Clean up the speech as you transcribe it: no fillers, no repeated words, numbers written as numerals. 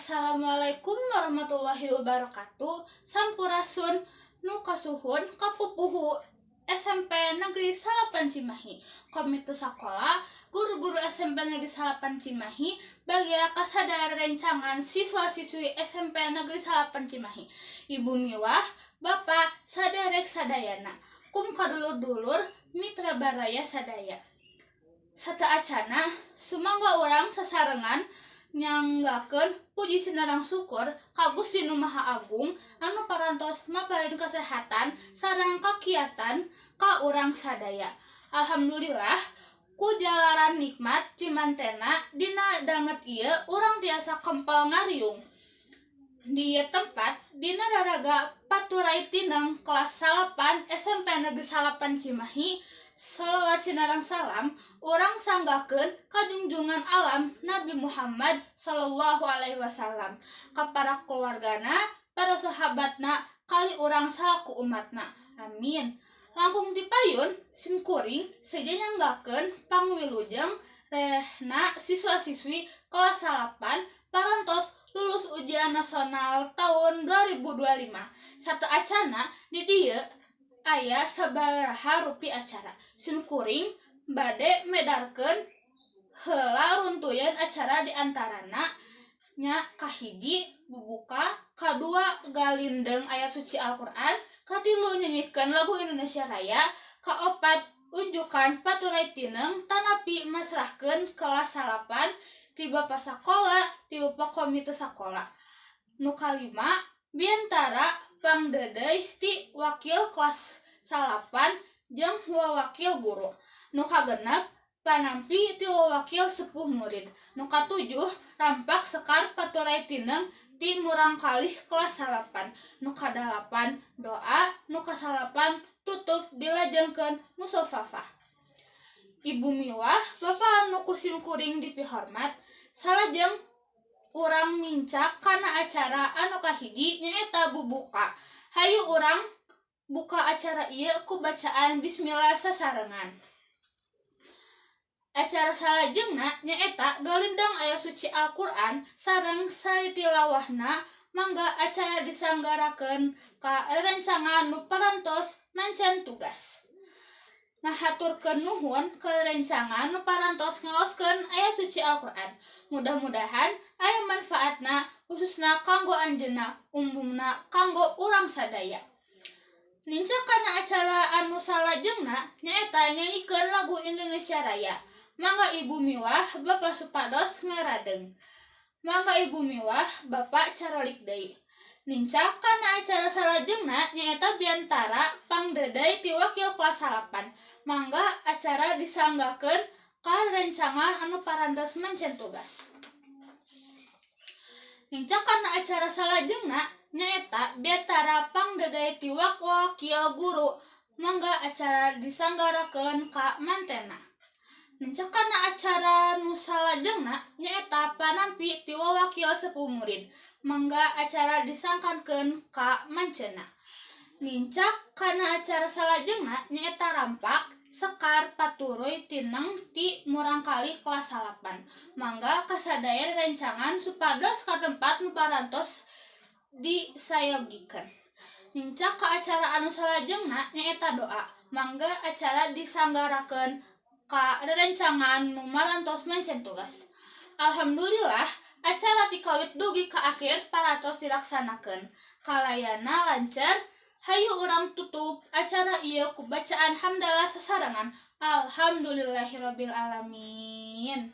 Assalamualaikum warahmatullahi wabarakatuh. Sampurasun nu kasuhun ka pupuhu SMP Negeri 9 Cimahi, Komite Sakola, guru-guru SMP Negeri 9 Cimahi, bagia kasadar rencangan siswa-siswi SMP Negeri 9 Cimahi, Ibu miwah Bapak saderek sadayana, kum kadulur-dulur mitra baraya sadaya. Sateuacana sumangga urang sasarengan nyanggakeun puji sinareng syukur ka Gusti Nu Maha Agung anu parantos maparin kasehatan sareng kakiatan ka urang sadaya. Alhamdulillah, ku jalaran nikmat timantena dina danget ieu urang tiasa kempel ngariung di ieu tempat dina raraga Paturai Tineng kelas 9 SMP Negeri 9 Cimahi. Sholawat sinareng salam urang sanggakeun ka junjungan alam Nabi Muhammad Sallallahu Alaihi Wasallam, ka para keluargana, para sahabatna, kali urang salaku umatna, amin. Langkung dipayun, simkuring seja nyanggakeun pangwilujeng rehna siswa-siswi kelas 9 parantos lulus ujian nasional tahun 2025. Sateuacana di dieu aya sabaraha rupi acara. Simkuring bade medarkeun heula runtuyan acara, diantarana nya kahiji bubuka, kadua galindeng ayat suci Al-Qur'an, katilu nyanyikeun lagu Indonesia Raya, kaopat unjukan paturai tineng, tanapi masrahkeun kelas 9 ti Bapak sakola, ti Bapak komite sakola, nu kalima biantara pangdeudeuy ti wakil kelas 9 jeung wakil guru, nu kagenep panampi ti wakil sepuh murid, nu katujuh rampak sekar paturai tineng ti murangkalih kelas 9, nu kadalapan doa, nu kasalapan tutup dilajengkeun musafafah. Ibu miwah Bapak anu ku simkuring dipihormat, salajeng urang nincak kana acara anu kahiji, nyaeta bubuka. Hayu urang buka acara ieu ku bacaan bismillah sasarengan. Acara salajengna nyaeta galindeng ayat suci Al-Qur'an sareng sari tilawahna. Mangga acara disanggarakeun ka rerencangan nu parantos mancen tugas. Ngahaturkeun nuhun ka rerencangan nu parantos ngaoskeun ayat suci Al-Qur'an. Mudah-mudahan aya manfaatna, khususna kanggo anjeunna, umumna kanggo urang sadaya. Nincak kana acara anu salajengna, nyaeta nyanyikeun lagu Indonesia Raya. Mangga Ibu miwah Bapak supados ngaradeng. Mangga Ibu miwah Bapak carolik deui. Nincak kana acara salajengna, nyaeta biantara pangdeudeuy ti wakil kelas 9. Mangga acara disanggakeun ka rencangan anu parantos mancen tugas. Nincak kana acara salajengna, nyaeta biantara pangdeudeuy ti wakil guru. Mangga acara disanggarakeun ka mantena. Nincak kana acara nu salajengna, nyaeta panampi ti wakil sepuh murid. Mangga acara disangkankeun ka mancena. Nincak kana acara salajengna, nyaeta rampak sekar paturuy tineng ti murangkalih kelas 9. Mangga kasadaya rencangan supados ka tempat nu parantos disayogikeun. Nincak ka acara anu salajengna, nyaeta doa. Mangga acara disanggarakeun ka rerencangan nu marantos mancen tugas. Alhamdulillah, acara tikawit dugi ka akhir parantos dilaksanakeun kalayana lancar. Hayu urang tutup acara ieu ku bacaan hamdalah sasarengan. Alhamdulillahirabbil alamin.